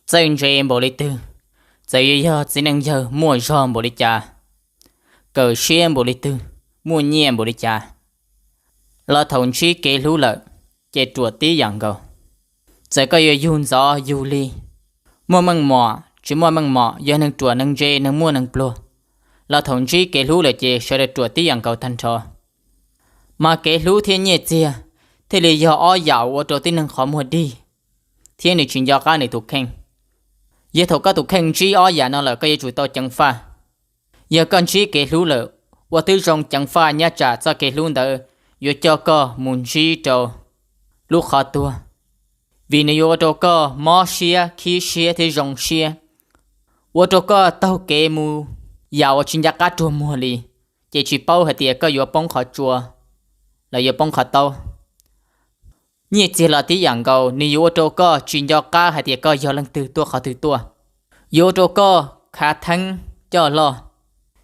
Txawj ntse npaum li twg, txawm yuav yog txiv neej yawg muaj zog npaum li cas, kawm siab npaum li twg, muaj nyiaj npaum li cas, los thaum ntsib kev hlub lawm, ces ruam tib yam nkaus. Txawm koj yuav yug ntxov yug lig, muaj meej mom tsis muaj meej mom, yog neeg ruam neeg ntse neeg muaj neeg pluag, los thaum ntsib kev hlub lawm ces sawv daws ruam tib yam nkaus tag nrho. Mas kev hlub thiab nyiaj txiag thiaj li yog ob yam ua rau tib neeg qhov muag dig, thiab nws tsis nco qab nws tus kheej. Yog thaum koj tus kheej ntsib ob yam no lawm koj yuav tsum tau ceev faj. Yog koj ntsib kev hlub lawm, ua tib zoo ceev faj nyob tsam txoj kev hlub ntawd yuav coj koj mus ntsib rau lub qhov tuag, vim nws yuav ua rau koj mob siab, khib siab thiab zoo siab, ua rau koj taug kev mus yam uas tsis nco qab ruag muag li, ces tsis paub hais tias koj yuav poob qhov tsua los yuav poob qhov taub. Nyiaj txiag los tib yam nkaus, nws yuav ua rau koj tsis nco qab hais tias koj yog leej twg tuaj qhov twg tuaj. Yuav ua rau koj khav theeb coj loj,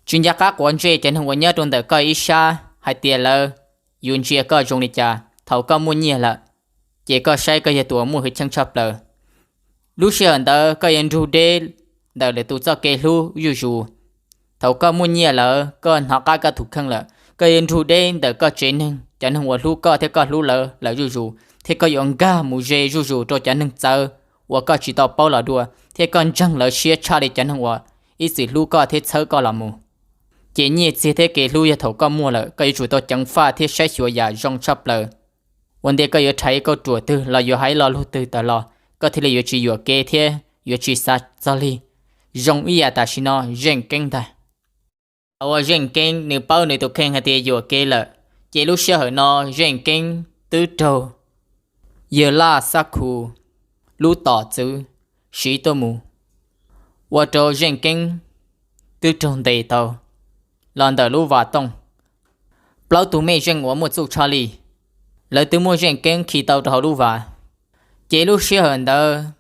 tsis nco qab quav ntsej cov neeg uas nyob rau ntawm koj ib sab hais tias lawv yuav ntsia koj zoo li cas thaum koj muaj nyiaj lawm, ces koj saib koj yog tus uas muaj hwj chim tshaj plaws. Lub sij hawm ntawd koj yuav nrug deb ntawm lwm tus txoj kev hlub zuj zus. Thaum koj muaj nyiaj lawm, koj hnov qab koj tus kheej lawm, koj yuav nrug deb ntawm koj tsev neeg, cov neeg uas hlub koj thiab koj hlub lawv lawm zuj zus, thiab koj yuav nkag mus ze zuj zus rau cov neeg txawv uas koj tsis tau paub los dua, thiab koj ntseeg lawv siab tshaj li cov neeg uas ib txwm hlub koj thiab txhawb koj los mus. Ces nyiaj txiag thiab kev hlub yog thaum koj muaj lawm, koj yuav tsum tau ceev faj thiab saib xyuas yam zoo tshaj plaws. Ua ntej koj yuav rhais kauj ruam twg los yuav hais lo lus twg tawm los, koj thiaj li yuav tsis yuam kev thiab yuav tsis xav txog li. Zoo ib yam tam sim no Zeej Keeb ntag. Thaum uas Zeej Keeb nws paub nws tus kheej hais tias yuam kev lawm, ces lub sij hawm no Zeej Keeb twb raug yawg Laj Xab Khu lub tom txwv siv tuaj mus, ua rau Zeej Keeb twb raug ntes tau los ntawm lub vas tooj. Plaub tug mej zeej uas muaj txuj tshaj li, lawv twb muab Zeej Keeb khi tau rau hauv lub vas. Ces lub sij hawm ntawd,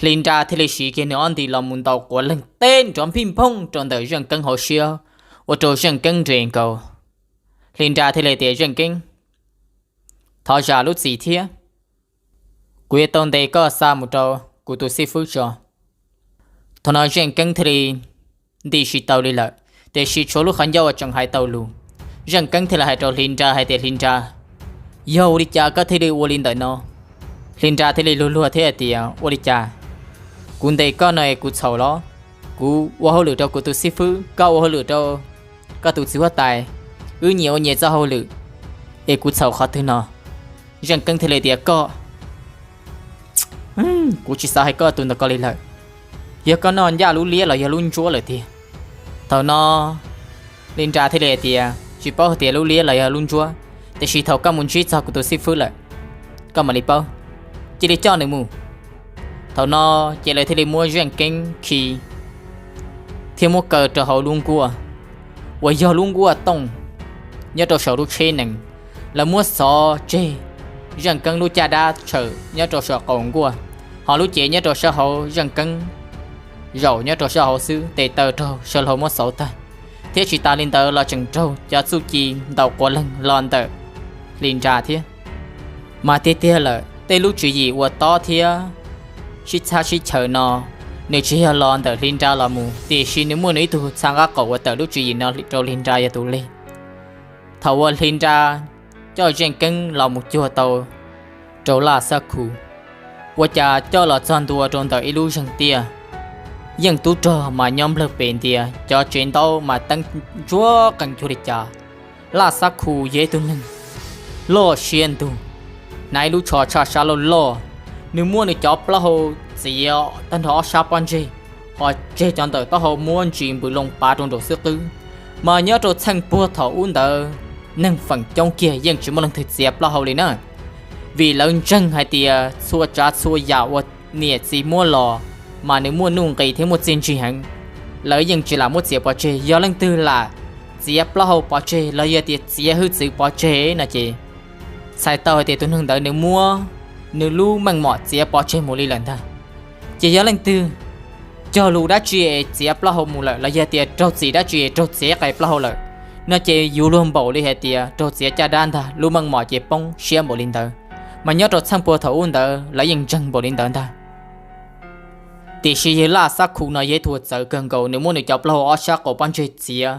Hli Nra thiaj li siv kiag nws ob nti los mus ntaus quav leeg teb nrov nphij nphooj rau ntawm Zeej Keeb hauv siab, ua rau Zeej Keeb nres nkaus. Hli Nra thiaj li tias, Zeej Keeb, thov zam lub txim thiab, kuv yuav tau ntes koj xa mus rau kuv tus xib fwb tso. Thaum no Zeej Keeb thiaj li nti tsis tau li lawm, tiam sis tshuav lub qhov ncauj uas tseem hais tau lus. Zeej Keeb thiaj li hais rau Hli Nra hais tias, Hli Nra, yog ua li cas koj thiaj li ua li ntawm no? Hli Nra thiaj li luag luag thiab hais tias, ua li cas? Kuv ntes koj no es kuv txhaum los? Kuv ua hauj lwm rau kuv tus xib fwb, koj ua hauj lwm rau koj tus txiv huab tais, wb nyias ua nyias txoj hauj lwm, es kuv txhaum qhov twg no? Zeej Keeb thiaj li tias, koj, kuv tsis xav hais koj tus ntawm ko li lawm. Yog koj noj ncaj lub liab los yog lub ntsuab lawm tiag. Thaum no Hli Nra thiaj li hais tias, tsis paub hais tias lub liab los yog lub ntsuab, tiam sis thaum koj mus ntsib txog kuv tus xib fwb lawm, koj mam li paub. Cia li coj nws mus. Thaum no ces lawv thiaj li muab Zeej Keeb khi thiab muab kaw rau hauv lub nkuaj uas yog lub nkuaj tooj nyob rau saum lub tsheb nees. Lawv muab xov tseg Zeej Keeb lub caj dab tshawm nyob rau saum qaum nkuaj, ho lub cev nyob rau sab hauv, Zeej Keeb zaum nyob rau sab hauv xwb, tes taw raug saw hlau muab xauv tag. Thiab tsis tas li ntawd los tseem raug cov txuj ci ntaus quav leeg los ntawm Hli Nra thiab. Mas tiag tiag lawm, tej lub tswv yim uas tob thiab sib txhab sib chaws no, nws tsis yog los ntawm Hli Nra los mus, tiam sis nws muaj nws ib tug txha nqaj qaum uas tawm lub tswv yim no rau Hli Nra yog tus leg. Thaum uas Hli Nra coj Zeej Keeb los mus cuag tau rau Laj Xab Khu, ua cas coj los txog ntua rau ntawm ib lub zeeg tiaj, yeej tub rog mas nyob nplawg pes ntias, cov tsev ntaub mas teeb ntsuab qees cuag li cas. Laj Xab Khu yog ib tug neeg loj siab ntug, hnav ib lub tsho tshaj sab loj loj, nws muab nws cov plaub hau txiav tag nrho ob sab pob ntseg, ho tseg cov ntawm taub hau muab ntsis npws loo pav rau nraum xwb qwb. Mas nyob rau txheej puag thaum ub ntawd, neeg feem coob kiag yeej tsis muaj leej twg txiav plaub hau li na, vim lawv ntseeg hais tias txhua tsav txhua yam uas niam txiv muab los mas nws muaj nuj nqis thiab muaj txiaj ntsig heev. Lawv yeej tsis lam muab txiav pov tseg, yog leej twg lam txiav plaub hau pov tseg los yog tias txiav hwj txwv pov tseg no ces txhais tau hais tias tus neeg ntawd nws muab nws lub meej mom txiav pov tseg mus li lawm ntag. Ces yog leej twg cog lus dab tsi es txiav plaub hau mus lawm los yog tias raug txim dab tsi es raug txiav qe plaub hau lawm no ces yuav luag npaum li hais tias raug txiav caj dab ntag, lub meej mom ces poob siab npaum li ntawd. Mas nyob rau txheej puag thaum ub ntawd lawv yeej ntseeg npaum li ntawd ntag. Tiam sis yawg Laj Xab Khu no yog ib tug txawv kawg nkaus, nws muab nws cov plaub hau ob sab qaum pob ntseg txiav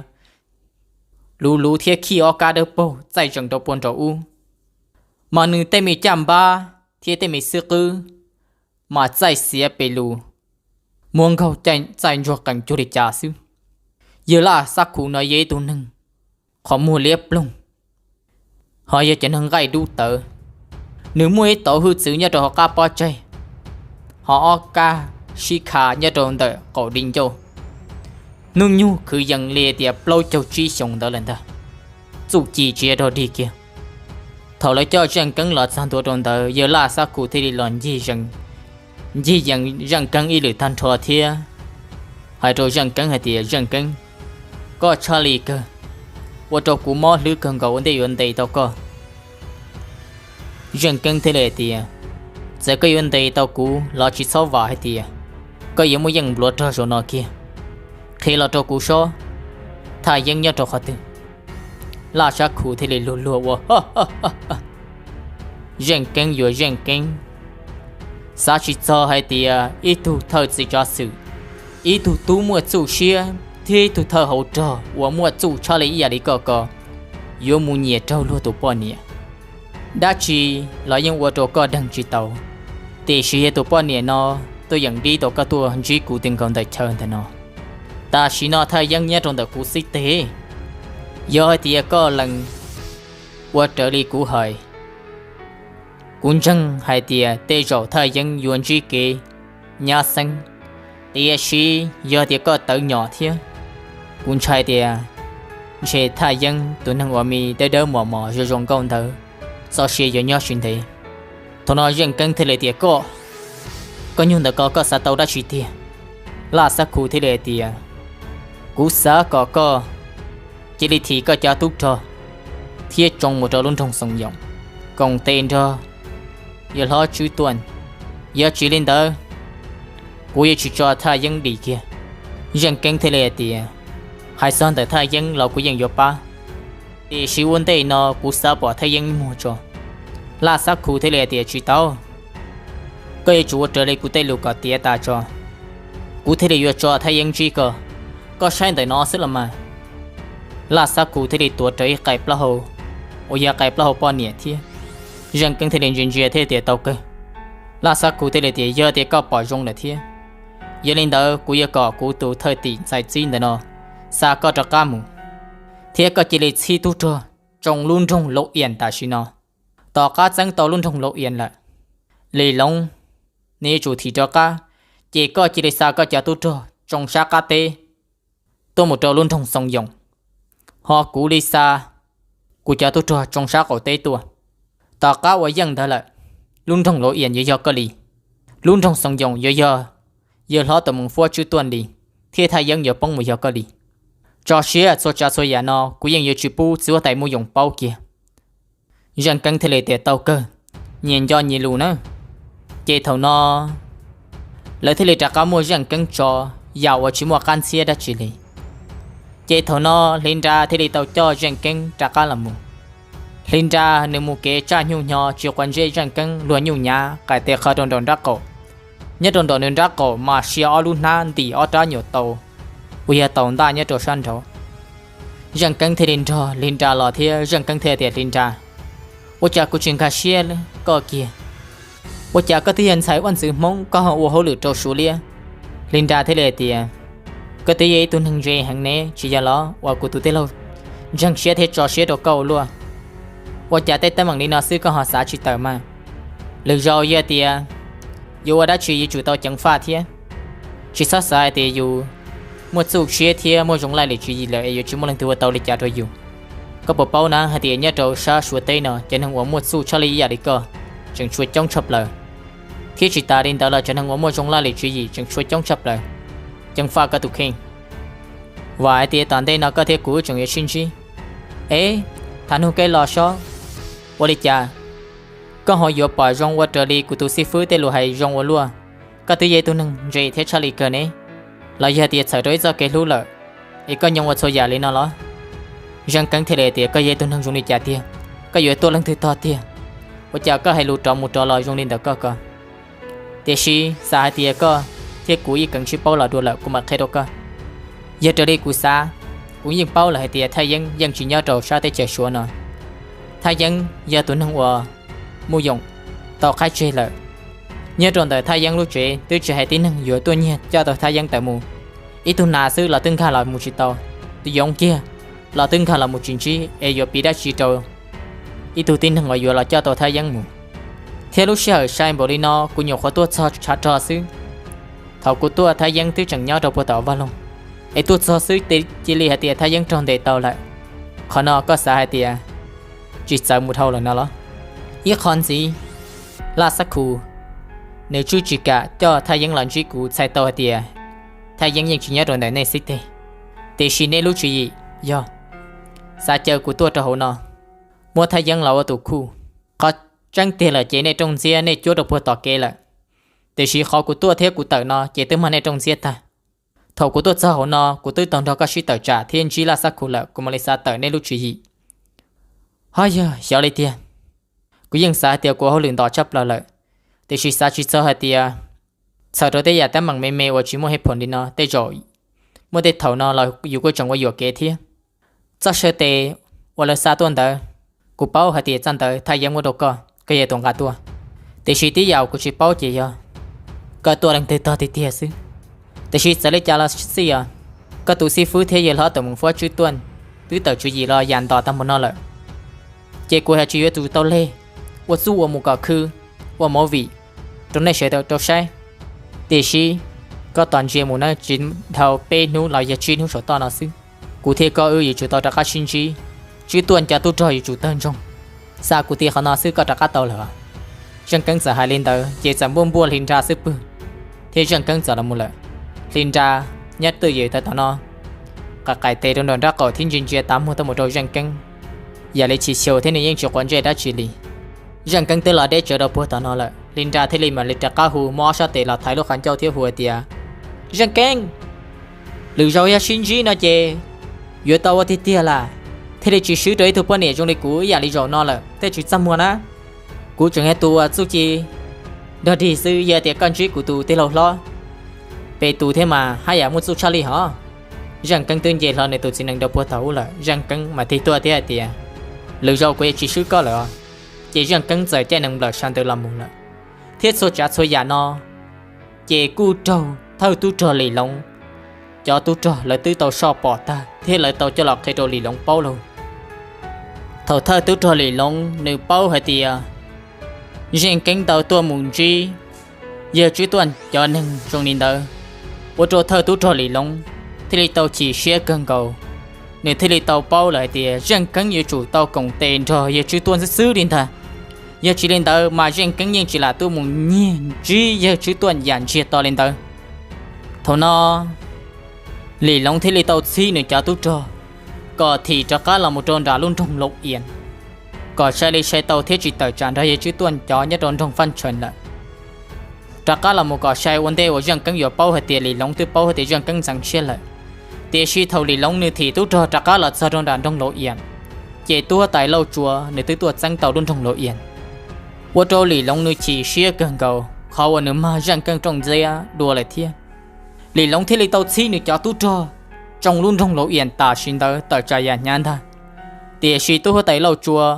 luv luv thiab khij ob kab dawb paug txaij zees rau puag nraum ub, mas nws tej me caj npab thiab tej me xib qwb mas txaij xiav pes lus, muab nkaug txaij ntsuag qees cuag li cas xwb. Yawg Laj Xab Khu no yog ib tug neeg qhov muag liab ploog, ho yog cov neeg nqaij dub tawv. Nws muaj ib tauv hwj txwv nyob rau hauv qab pob tsaig, ho ob kab sib kha nyob rau ntawm qaum di ncauj. Hnub nyoog kwv yees li tias plaub caug tsib xyoos ntawd lawm ntag, txuj ci tsis yog dog dig kiag. Thaum lawv coj Zeej Keeb los txog ntua rau ntawd, yawg Laj Xab Khu thiaj li los ncig yees, ncig yees Zeej Keeb ib lwm tag nrho thiab hais rau Zeej Keeb hais tias, Zeej Keeb, koj tshaj li kawg, ua rau kuv mob hlwb kawg nkaus ua ntej yuav ntes tau koj. Zeej Keeb thiaj li hais tias, txawm koj yuav ntes tau kuv los tsis txhob vam hais tias koj yuav muaj yeej npluav rog zaum no kiag. Qhia los rau kuv sob, Thaj Yeeb nyob rau qhov twg? Laj Xab Khu thiaj li luag luag ua Zeej Keeb yuav Zeej Keeb, xav tsis txog hais tias ib tug thawj txiv tsav xwm, ib tug tub muaj txuj siab thiab ib tug thawj hauv rog uas muaj txuj tshaj li ib yam li koj ko yuav mus nyiam raug luag tus poj niam. Dab tsi los yeej ua rau koj deeg tsis tau, tiam sis yog tus poj niam no tuaj yeem dib tau koj tuaj ntsib kuv twb nkaus ntawm chaw ntawm no. Tam sim no Thaj Yeeb nyob rau ntawm kuv xib teg. Yog hais tias koj lees ua raws li kuv hais, kuv ntseeg hais tias tej zaum Thaj Yeeb yuav ntsib kev nyab xeeb. Tiam sis yog tias koj tawv nyom thiab, kuv ntshai tias ntshe Thaj Yeeb tus neeg uas me dawb dawb mos mos zoo zoo nkauj ntawd txoj sia yuav nyob tsis ntev. Thaum no Zeej Keeb thiaj li tias, koj, koj nyuag ntawm ko koj xav tau dab tsi tiag? Laj Xab Khu thiaj li hais tias, kuv xav kom koj cia li thim koj cov tub rog thiab tsoo mus rau lub nroog Xoo Yoos koom tes nrog yawg hlob Tswb Tuaj. Yog tsis li ntawd, kuv yuav tsis tso Thaj Yeeb dim kiag. Zeej Keeb thiaj li hais tias, hais txog ntawm Thaj Yeeb los kuv yeej yuav pab, tiam sis ua ntej no kuv xav pom Thaj Yeeb muag tso. Laj Xab Khu thiaj li hais tias, tsis tau, koj yuav tsum ua raws li kuv tej lus kom tiav tas tso, kuv thiaj li yuav tso Thaj Yeeb ntsib koj. Koj saib ntawm no xwb los mas. Laj Xab Khu thiaj li tuav rawv ib qais plaub hau uas yog qais plaub hau poj niam thiab. Zeej Keeb thiaj li ntsia ntsia thiab tias, tau kawg. Laj Xab Khu thiaj li tias, yog tias koj pom zoo lawm thiab, yog li ntawd kuv yuav kom kuv tus thawj tim ntxhais txib ntawm no xa koj rov qab mus, thiab koj cia li txhib tub rog tsoo lub nroog Lauv Ias tam sim no. Tom qab txeeb tau lub nroog Lauv Ias lawm, Lis Loov nws yuav tsum thim rov qab, ces koj cia li xa koj cov tub rog tsoo sab qab teb tuaj mus rau lub nroog Xoo Yoos, ho kuv li xa kuv cov tub rog tsoo sab qaum teb tuaj. Tom qab uas yeej ntawd lawm, lub nroog Lauv Ias yuav yog koj li, lub nroog Xoo Yoos yuav yog yawg hlob tus Moos Fuab Tswb Tuaj li, thiab Thaj Yeeb yuav poob mus yog koj li. Tso siab, txhua tsav txhua yam no kuv yeej yuav tsis pub txiv huab tais Muaj Yoos paub kiag. Zeej Keeb thiaj li tias, tau kawg, nyias nco nyias lus na. Ces thaum no lawv thiaj li rov qab muaj Zeej Keeb tso yam uas tsis muaj qab ntxhiab dab tsi li. Ces thaum no Hli Nra thiaj li tau coj Zeej Keeb rov qab los mus. Hli Nra nws mus kev tsaj nyuj hnyo tsis quav ntsej Zeej Keeb luag nyuj nyav qais tes qho rau nraum nraub qaum. Nyob rau nraum nws nraub qaum mas sia ob lub hnab ntim ob rab nyuam taus uas yog taus ntaj nyob rau sab nraud. Zeej Keeb thiaj li nrog Hli Nra los thiab Zeej Keeb thiaj tias, Hli Nra, ua cas kuv tsis nkag siab koj kiag? Ua cas koj twb yog ntxhais vaj ntxwv Hmoob koj ho ua hauj lwm rau Suav liab? Hli Nra thiaj li hais tias, koj twb yog ib tug neeg ntse heev ne, tsis yog los uas kuv tus tij laug ntseeg siab thiab tso siab rau koj ua luaj. Ua cas tej teeb meem li no xwb koj ho xav tsis tawm mas? Lwm zaus yog tias yuav ua dab tsi yuav tsum tau ceev faj thiab. Tsis txhob xav hais tias yus muaj txuj siab thiab muaj zoo laj lim tswv yim lawm es yuav tsis muaj leej twg ua tau li cas rau yus. Koj puas paub na hais tias nyob rau sab Suav teb no cov neeg uas muaj txuj tshaj li ib yam li koj tseem tshuav coob tshaj plaws, thiab tsis tas li ntawd los cov neeg uas muaj zoo laj lim tswv yim tseem tshuav coob tshaj plaws. Ceev faj koj tus kheej. Vam hais tias tom ntej no koj thiab kuv wb tseem yuav sib ntsib. Ev, tham nug keb los sob, ua li cas koj ho yuav pom zoo ua raws li kuv tus xib fwb tej lus hais zoo ua luaj? Koj twb yog ib tug neeg ntse thiab tshaj li kawg ne, los yog tias txhawm rau ib txoj kev hlub lawm es koj nyoo ua txhua yam li no los? Zeej Keeb thiaj li tias, koj yog ib tug neeg zoo li cas tiag? Koj yuav tuaj leej twg tog tiag? Ua cas koj hais lus rov mus rov los zoo li ntawm koj ko? Tiam sis xav hais tias koj thiab kuv yeej kheev sib paub los dua lawm, kuv mam qhia rau koj. Yog raws li kuv xav, kuv yeej paub lawm hais tias Thaj Yeeb yeej tsis nyob rau sab teb chaws Suav no. Thaj Yeeb yog tus neeg uas Mus Yoom tau qhaib tseg lawm. Nyob rau ntawm Thaj Yeeb lub tsev twb tsis hais tib neeg yuav tuaj nyiag coj tau Thaj Yeeb tawm mus. Ib tug nas xwb los twb nkag los mus tsis tau, tus yoov kiag los twb nkag los mus tsis ntsib, es yuav piv dab tsi rau ib tug tib neeg uas yuav los coj tau Thaj Yeeb mus. Thiab lub sij hawm sai npaum li no kuv nyuam qhuav tuaj txog tshav rog xwb. Thaum kuv tuaj Thaj Yeeb twb tseem nyob rau puag tom vaj loog, es tuaj txog xwb cia li hais tias Thaj Yeeb raug ntes tau lawm. Qhov no koj xav hais tias tsis txawv mus dhau lawm no los? Ib qho ntxiv, Laj Xab Khu nws twb tsis kam coj Thaj Yeeb los ntsib kuv txhais tau hais tias Thaj Yeeb yeej tsis nyob rau ntawm nej xib teg. Tiam sis nej lub tswv yim yog xav caw kuv tuaj rau hauv no muab Thaj Yeeb los ua tus khuj. Qhov tseeb tiag lawm ces nej rooj ntxiab nej cuab rau puag tom kev lawm, tiam sis qhov kuv tuaj thiab kuv tawm no ces twb mag nej rooj ntxiab tag. Thaum kuv tuaj txog hauv no kuv twb tau nrog koj sib tawm tsam thiab ntsib Laj Xab Khu lawm, kuv mam li xav tawm nej lub tswv yim. Ho yog xyov li tiag, kuv yeej xav hais tias kuv hauj lwm nto tshaj plaws lawm, tiam sis xav tsis txog hais tias txhawm rau tej yam teeb meem me me uas tsis muaj hej phom li no tej zaum muaj tej thaum no los yus kuj tseem ua yuam kev thiab. Txoj saw tes uas lawv xa tuaj ntawd, kuv paub hais tias txoj ntawd Thaj Yeeb muab rau koj, koj yog tus nqa tuaj. Tiam sis tib yam kuv tsis paub ces yog koj tuaj leej twg tog tiag tiag xwb. Tiam sis txawm li cas los xij os, koj tus xib fwb thiab yawg hlob Toom Moos Fuab Tswb Tuaj twb tawm tswv yim los yam nto tag npaum no lawm, ces kuv haj tsis yuav tsum tau leg ua txuj ua mus kom khw ua movie rau nej sawv daws tau saib. Tiam sis koj tos ntsia mus na, tsis dhau peb hnub los yog tsib hnub saum toj no xwb, kuv thiab koj wb yuav tsum tau rov qab sib ntsib. Tswb Tuaj cov tub rog yuav tsum tawg ntsoog. Xa kuv ti qhov no xwb koj rov qab tau lawm. Zeej Keeb txawm hais li ntawd ces txawm npuaj npuaj Hli Nra xwb pwg, thiab Zeej Keeb txawm los mus lawm. Hli Nra nyob twj ywm tau tom no, qaim qaim tes rau nram nraub qaum thiab ntsia ntsia tav muag tuaj mus rau Zeej Keeb, yam li chim xyaum thiab nws yeej tsis quav ntsej dab tsi li. Zeej Keeb twb los deb tsawv rau puag tom no lawm, Hli Nra thiaj li mam li rov qab hu muab ob sab tes los thaiv lub qhov ncauj thiab hu hais tias, Zeej Keeb, lwm zaus yog sib ntsib no ces yuav tau ua tiag tiag lawm, thiaj li tsis swb rau ib tug poj niam zoo li kuv ib yam li zaum no lawm, thiaj tsis txaj muag na. Kuv tseem yog tus uas txuj ci dog dig xwb, yog tias koj ntsib kuv tus tij laug hlob Pes Tus thiab mas haj yam muaj txuj tshaj li hos. Zeej Keeb twb nce hlo nws tus txiv nees rau puag tom ub lawm, Zeej Keeb mam tig tuaj thiab hais tias, Lwm zaus kuv yuav tsis swb koj lawm os. Ces Zeej Keeb txawm caij nees nplawm sab ntawd los mus lawm. Thiab txhua tsav txhua yam no ces kuj raug thawj tub rog Lis Loov cov tub rog lawv twb tau soj pom tag thiab lawv tau coj los qhia rau Lis Loov paub lauj. Thaum thawj tub rog Lis Loov nws paub hais tias Zeej Keeb tau tuaj mus ntsib yawg Tswb Tuaj cov neeg zoo li ntawd, ua rau thawj tub rog Lis Loov thiaj li tau chim siab kawg nkaus. Nws thiaj li tau paub lawm hais tias Zeej Keeb yuav tsum tau koom tes nrog yawg Tswb Tuaj xwb xwb li ntag. Yog tsis li ntawd mas Zeej Keeb yeej tsis lam tuaj mus nyiag ntsib yawg Tswb Tuaj yam ntsiag to li ntawd. Thaum no Lis Loov thiaj li tau txhib nws cov tub rog kom thim rov qab los mus rau nram lub nroog Lau Ias, kom sai li sai tau thiab tsis tawm tsam nrog yawg Tswb Tuaj cov nyob rau nroog Faj Tshees lawm. Rov qab los mus kom sai ua ntej uas Zeej Keeb yuav paub hais tias Lis Loov twb paub hais tias Zeej Keeb ntxeev siab lawm. Tiam sis thaum Lis Loov nws thim tub rog rov qab los txog rau nram nroog Lau Ias, ces tub huab tais Lauj Tsua nws twb tuaj txeeb tau lub nroog Lau Ias, ua rau Lis Loov nws chim siab kawg nkaus qhov uas nws mag Zeej Keeb rooj ntxiab dua lawm thiab. Lis Loov thiaj li tau txhib nws cov tub rog tsoo lub nroog Lau Ias tam sim ntawd tawm tsam yam hnyav ntag. Tiam sis tub huab tais Lauj Tsua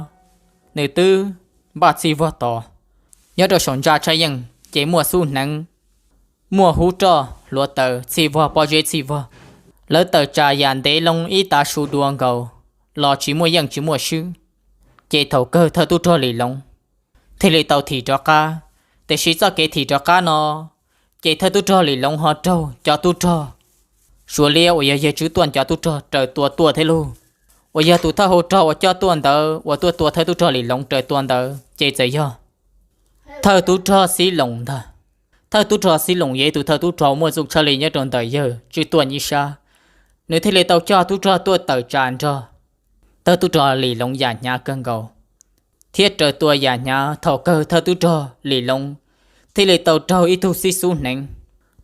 nws twb npaj txhij vog tos. Nyob rau saum ntsa tshaj yeej ces muaj xub hneev, muaj hub roj hluav taws txhij vog pob zeb txhij vog, lawv tawm tsam yam ntev loo ib tav su dua nkaus los tsis muaj yeej tsis muaj swb. Ces thaum kawg thawj tub rog Lis Loov thiaj li tau thim rov qab. Tiam sis txoj kev thim rov qab no ces thawj tub rog Lis Loov ho raug cov tub rog Suav liab uas yog yawg Tswb Tuaj cov tub rog raws tua tuaj thiab lauj. Uas yog tus thawj hau rog uas coj tuaj ntawd uas tuaj tua thawj tub rog Lis Loov raws tua ntawd ces txawm yog thawj tub rog Xib Loos ntag. Thawj tub rog Xib Loos yog ib tus thawj tub rog muaj txuj tshaj li nyob rau ntawm yawg Tswb Tuaj ib sab. Nws thiaj li tau coj tub rog tuaj tawm tsam nrog thawj tub rog Lis Loov yam hnyav kawg nkaus, thiab raws tua yam hnyav. Thaum kawg thawj tub rog Lis Loov thiaj li tau raug ib tug xib xub hneev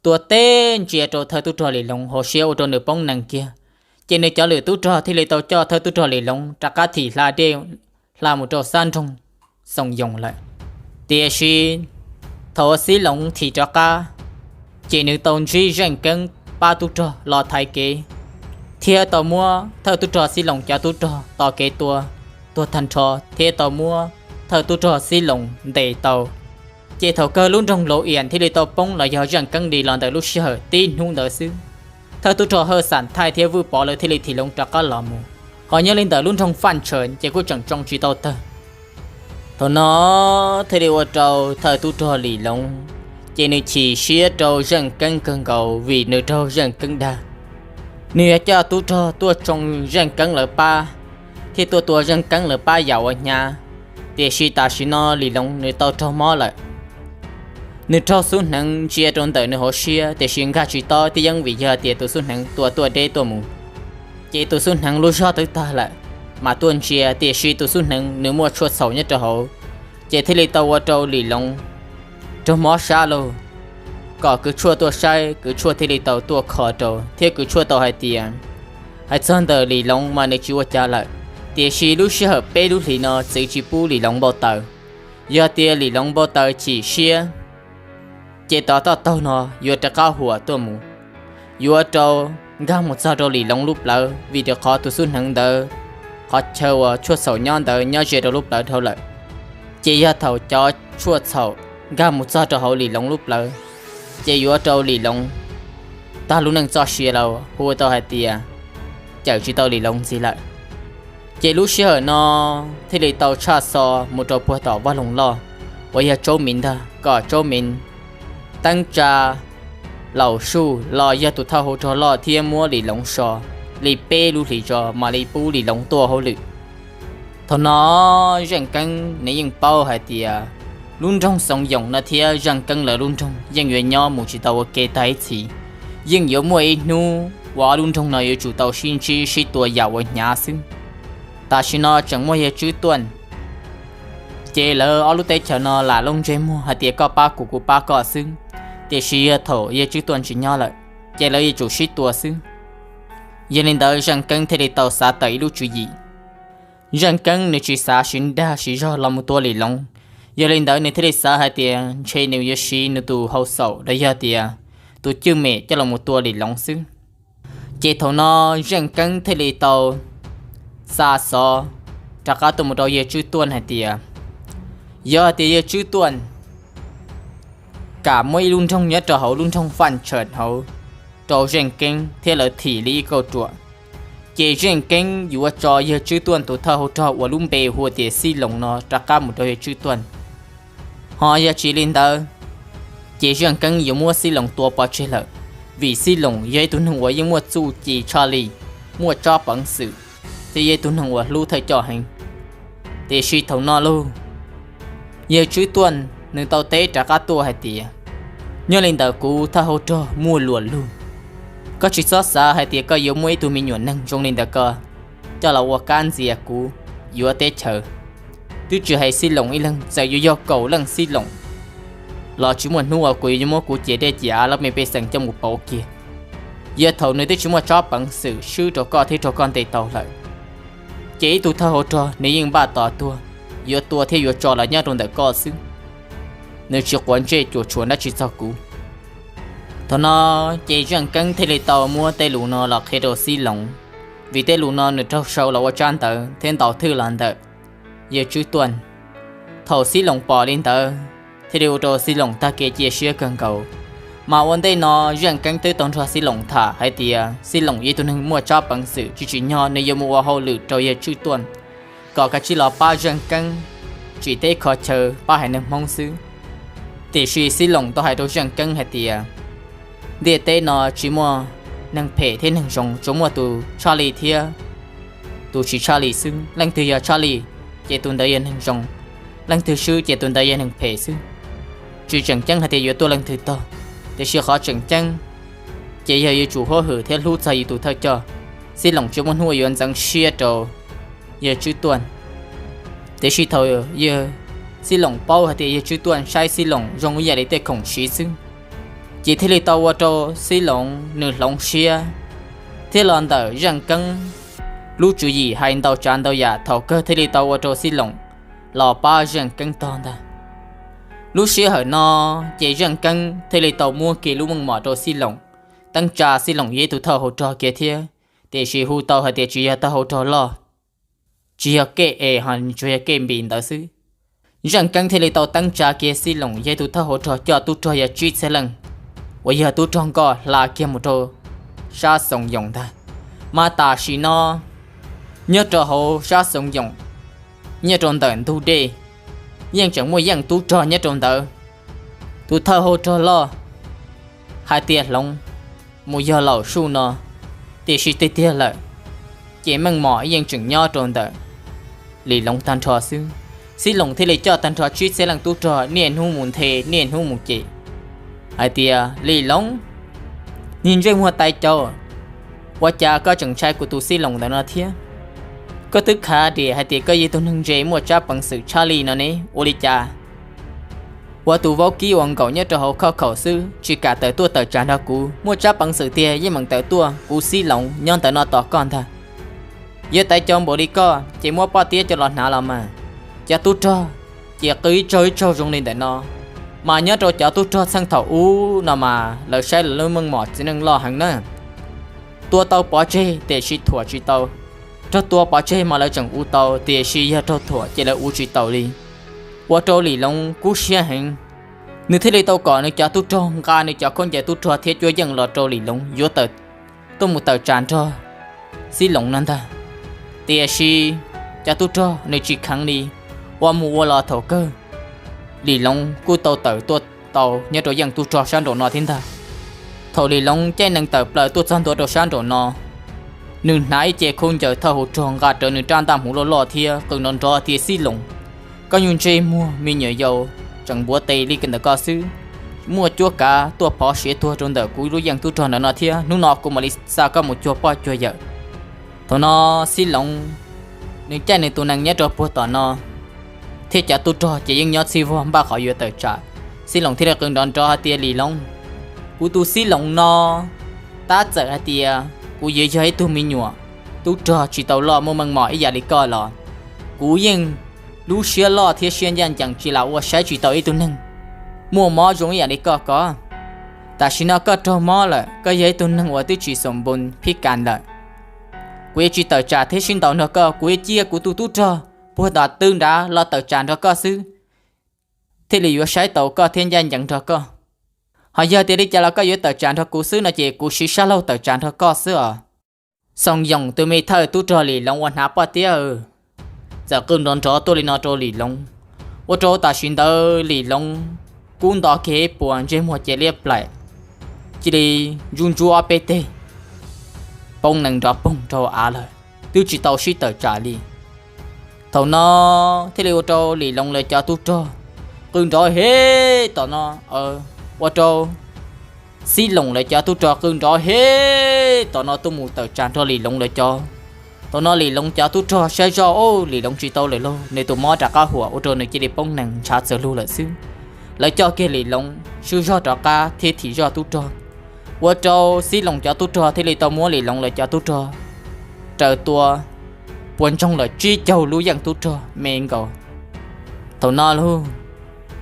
tua teb ntsia rau thawj tub rog Lis Loov hauv siab ua rau nws poob nees kiag. Ces nws cov lwm tub rog thiaj li tau coj thawj tub rog Lis Loov rov qab thim hla dej hla mus rau sab nroog Xoom Yoos lawm. Tiam sis thaum uas Xib Loos thim rov qab, Ces nws tau ntsib Zeej Keeb pab tub rog los thaiv kev, thiab tau muab thawj tub rog Xib Loos cov tub rog tos kev tua tuag tag nrho, thiab tau muab thawj tub rog Xib Loos ntes tau. Ces thaum kawg lub nroog Laus Ias thiaj li tau poob los yog Zeej Keeb li los ntawm lub sij hawm tib hnub ntawd xwb. Thawj tub rog Hawj Xam Thaij thiab Vwj Pov lawv thiaj li thim loov rov qab los mus. Ho nyob li ntawm lub nroog Faj Tshaws ces kuj tseem tsoo tsis tau tawg. Thaum no thiaj li ua rau thawj tub rog Lis Loov, ces nws chim siab rau Zeej Keeb kawg nkaus vim nws raug Zeej Keeb dag. Nws yog coj tub rog tuaj tsoo Zeej Keeb lawv pab, thiab tuaj tua Zeej Keeb lawv pab yam uas hnyav, tiam sis tam sim no Lis Loov nws tau raug mob lawm. Nws raug xub hneev ntsia rau ntawm nws hauv siab, tiam sis nkag tsis tob tib yeeb vim yog tias tus xub hneev tua tuaj deb tuaj mus. Ces tus xub hneev lub zog twb tag lawm, mas tuaj ntsia, tiam sis tus xub hneev nws muaj tshuaj txhaum nyob rau hauv, ces thiaj li tau ua rau Lis Loov raug mob sab lug, kom kws tshuaj tuaj saib, kws tshuaj thiaj li tau tuaj kho rau, thiab kws tshuaj tau hais tias, hais txog ntawm Lis Loov mas nws tsis ua cas lawm, tiam sis lub sij hawm peb lub hlis no txwv tsis pub Lis Loov npau taws. Yog tias Lis Loov npau taws chim siab, ces tom toj taug no yuav rov qab huam tuaj mus, yuav rau nkag mus txog rau Lis Loov lub plawv, vim rau qhov tus xub hneev ntawd, qhov chaw uas tshuaj txhaum nyob ntawd nyob ze rau lub plawv dhau lawm. Ces yog thaum cov tshuaj txhaum nkag mus txog rau hauv Lis Loov lub plawv, ces yuav rau Lis Loov tag lub neej txoj sia los hu tau hais tias cawm tsis tau Lis Loov ntxiv lawm. Ces lub sij hawm no thiaj li tau tshaj xo mus rau puag tom vaj loog loj uas yog Tsaub Miv ntag, kom Tsaub Miv teeb tsa Laus Suj los yog tus thawj hauv rog loj thiab muab Lis Loov so li peb lub hlis tso mam li pub Lis Loov tuaj hauj lwm. Thaum no Zeej Keeb nws yeej paub hais tias lub nroog Xoo Yoos no thiab Zeej Keeb lawv lub nroog yeej yuav nyob mus tsis tau ua ke tag ib txhis, yeej yuav muaj ib hnub uas ob lub nroog no yuav tsum tau sib ntsib sib tua yam uas hnyav xwb. Tam sim no tseem muaj yawg Tswb Tuaj, ces lawv ob lub teb chaws no lam lub ntsej muag hais tias koj pab kuv kuv pab koj xwb, tiam sis yog thaum yawg Tswb Tuaj tsis nyob lawm, ces lawv yuav tsum sib tua xwb. Yog li ntawd Zeej Keeb thiaj li tau xav tawm ib lub tswv yim. Zeej Keeb nws tsis xav siv dag siv zog los mus tua Lis Loov, yog li ntawd nws thiaj li xav hais tias ntshe nws yuav siv nws tus hau xaum los yog tias tus cwj mem coj los mus tua Lis Loov xwb. Ces thaum no Zeej Keeb thiaj li tau xa xov rov qab tuaj mus rau yawg Tswb Tuaj hais tias, yog tias yawg Tswb Tuaj kam muab ib lub nroog nyob rau hauv lub nroog Faj Tshaws hauv rau Zeej Keeb thiab lawv thim li ib kauj ruam, ces Zeej Keeb yuav tso yawg Tswb Tuaj tus thawj hauv rog uas lub npe hu tias Xib Loos no rov qab mus rau yawg Tswb Tuaj. Ho yog tsis li ntawd, ces Zeej Keeb yuav muab Xib Loos tua pov tseg lawm, vim Xib Loos yog ib tug neeg uas yeej muaj txuj ci tshaj lij, muaj tsob peev xwm, thiab yog ib tug neeg uas hlub thawj coj heev. Tiam sis thaum no lauj, yawg Tswb Tuaj nws tau teb rov qab tuaj hais tias, nyob li ntawm kuv thawj hauv rog muaj luam lug, koj tsis txhob xav hais tias koj yuav muaj ib tug me nyuam neeg zoo li ntawm koj coj los ua kab ntxias kuv yuav teb chaws. Twb tsis hais Xib Loos ib leeg, txawm yuav yog kaum leej Xib Loos los tsis muaj hnub uas kuv yuav muab kuv ciam dej ciam av lub me pej xeem coj mus pauv kiag. Yog thaum nws twb tsis muaj tsob peev xwm swb rau koj thiab raug koj ntes tau lawm, ces ib tug thawj hauv rog nws yeej npaj tos tuag, yuav tua thiab yuav tso los nyob rau ntawm koj xwb. Nws tsis quav ntsej cuam tshuam dab tsi txog kuv. Thaum no ces Zeej Keeb thiaj li tau muab tej lus no los qhia rau Xib Loos, vim tej lus no nws raug sau los ua tsab ntawv thiab ntaus thwj los ntawm yawg Tswb Tuaj. Thaum Xib Loos pom li ntawd, thiaj li ua rau Xib Loos tag kev cia siab kawg nkaus. Mas ua ntej no Zeej Keeb twb tau nrog Xib Loos tham hais tias Xib Loos yog ib tug neeg muaj tsob peev xwm tsis tsim nyog nws yuav mus ua hauj lwm rau yawg Tswb Tuaj, kom kav tsij los pab Zeej Keeb tsim teb kho chaw pab haiv neeg Hmoob xwb. Tiam sis Xib Loos tau hais rau Zeej Keeb hais tias, ntiaj teb no tsis muaj neeg phem thiab neeg zoo, tsuas muaj tus tshaj lij thiab tus tsis tshaj lij xwb. Leej twg yog tshaj lij, ces tus ntawd yog neeg zoo; leej twg swb, ces tus ntawd yog neeg phem xwb. Tsis tseem ceeb hais tias yuav tuaj leej twg tog, tiam sis qhov tseem ceeb ces yog yuav tsum huab hwm thiab hlub txog yus tus thawj coj. Xib Loos tsis muaj hnub yuav ntxeev siab rau yawg Tswb Tuaj. Tiam sis thaum yawg Xib Loos paub hais tias yawg Tswb Tuaj saib Xib Loos zoo ib yam li tej khoom siv xwb, ces thiaj li tau ua rau Xib Loos nws hloov siab, thiab los ntawm Zeej Keeb lub tswv yim hais ntau tsav ntau yam, thaum kawg thiaj li tau ua rau Xib Loos los pab Zeej Keeb tog ntag. Lub sij hawm no ces Zaj Keeb thiaj li tau muab kiag lub meej mom rau Xib Loos, teeb tsa Xib Loos yog ib tug thawj hauv rog kiag thiab, tiam sis hu tau hais tias tsis yog thawj hauv rog loj, tsis yog kej es ho tsuas yog kej npis ntawd xwb. Zaj Keeb thiaj li tau teeb tsa kiag Xib Loos yog ib tug thawj hauv rog coj tub rog yog tsib txhiab leej uas yog tub rog nkoj hla kiag mus rau sab Xoo Yoos ntag. Mas tam sim no nyob rau hauv sab Xoo Yoos, nyob rau ntawm ntug dej, yeej tseem muaj yeej tub rog nyob rau ntawd. Tus thawj hauv rog loj hais tias hloov mus yog Laum Suj no, tiam sis tiag tiag lawm ces meej mom yeej tseem nyob rau ntawm Lis Loov tag nrho xwb. Xib Loos thiaj li coj tag nrho tsib txhiab leej tub rog niaj hnub mus nthe niaj hnub mus cem hais tias, Lis Loov, niag ntsej muag tais caus, ua cas koj tseem ntshai kuv tus Xib Loos ntawm no thiab? Koj twb khav diam hais tias koj yog ib tug neeg ntse muaj tsab peev xwm tshaj lij no ne, ua li cas ua tus vaub kib uas nkaum nyob rau hauv khoj khaum xwb tsis kam tawm tuaj tawm tsam nrog kuv? Muaj tsab peev xwm tiag yeej meem tawm tuaj, kuv Xib Loos nyob ntawm no tos koj ntag. Yog tais caus npaum li koj ces muab poj tiab coj los hnav los mas. Cov tub rog ces qw ib tsaug ib tsaug zoo li ntawm no, mas nyob rau cov tub rog txheej thaum ub no mas lawv saib lawv lub meej mom txiv neej loj heev na. Tua tau pov tseg tiam sis thuam tsis tau. Raug tua pov tseg mas lawv tseem ua tau, tiam sis yog raug thuam ces lawv ua tsis taus li. Ua rau Lis Loov kub siab heev, nws thiaj li tau kom nws cov tub rog nqa nws cov khaub ncaws tub rog thiab cuab yeej los rau Lis Loov yuav tawm, tuaj mus tawm tsam nrog Xib Loos no ntag. Tiam sis cov tub rog nws tsis kheev li, ua mus ua los thaum kawg Lis Loov kuj tau tawm tuaj tau nyob rau yeej tub rog sab nraum no thiab ntag. Thaum Lis Loov caij nees tawm plaws tuaj txog ntua rau sab nraum no, nws hnav ib ce khaub ncaws thawj hauv rog nqa rawv nws rab ntaj hmuv loj loj thiab qw nrov nrov tias, Xib Loos, koj nyuag ntsej muag me nyuam yaus tseem npuav tes li ntawm koj xwb, muaj cuab kav tuaj phov siav tuag rau ntawm kuv lub yeej tub rog ntawm no thiab, hnub no kuv mam li xa koj mus cuag poj cuag yawm. Thaum no Xib Loos nws caij nws tus nees nyob rau puag tom no, thiab cov tub rog ces yeej nyob txhij vog npaj qhov yuav tawm tsam. Xib Loos thiaj li qw nrov nrov hais tias, Lis Loov, kuv tus Xib Loos no tab txawm hais tias kuv yuav yog ib tug me nyuam tub rog tsis tau loj muaj meej mom ib yam li koj los kuv yeej lub siab loj thiab siab ncaj ncees tsis lam ua saib tsis tau ib tug neeg muaj mob zoo ib yam li koj ko. Tam sim no koj raug mob lawm, koj yog ib tug neeg uas twb tsis xom npoo phib kas lawm. Kuv yuav tsis tawm tsam thiab sib ntaus nrog koj, kuv yuav cia kuv tus tub rog puag tom tw nrad los tawm tsam nrog koj xwb, thiaj li yuav saib taus koj thiab ncaj ncees nrog koj. Ho yog tias li cas los koj yuav tawm tsam nrog kuv xwb no ces kuv siv sab laug tawm tsam nrog koj xwb os. Xoo Yoos tus me thawj tub rog Lis Loov uas hnav poj tiab txawm qw nrov nrov tuaj li no rau Lis Loov, ua rau tam sim ntawd Lis Loov kub nto kiag ib puas ntsej muag cia liab plaim, cia li ntsuj ntsuab ob peb teg, poob nees nrov poog rau av lawm, twb tsis tau sib tawm tsam li. Thaum no thiaj li ua rau Lis Loov lawv cov tub rog qw nrov hev tom no, ua rau Xib Loos lawv cov tub rog qw nrov hev tom no tuaj mus tawm tsam nrog Lis Loos lawv cov. Thaum no Lis Loos cov tub rog saib zoj, o, Lis Loos tsis tau lawm lauj, nws tus mob rov qab huam ua rau nws cia li poob nees ntshav txawg lug lawm xwb. Lawv coj kiag Lis Loos swb zog rov qab thiab thim zoj tub rog, ua rau Xib Loos cov tub rog thiaj li tau muab Lis Loos lawv cov tub rog raws tua puas ntsoog lawm tsib caug lub yeej tub rog me nkaus. Thaum no lauj,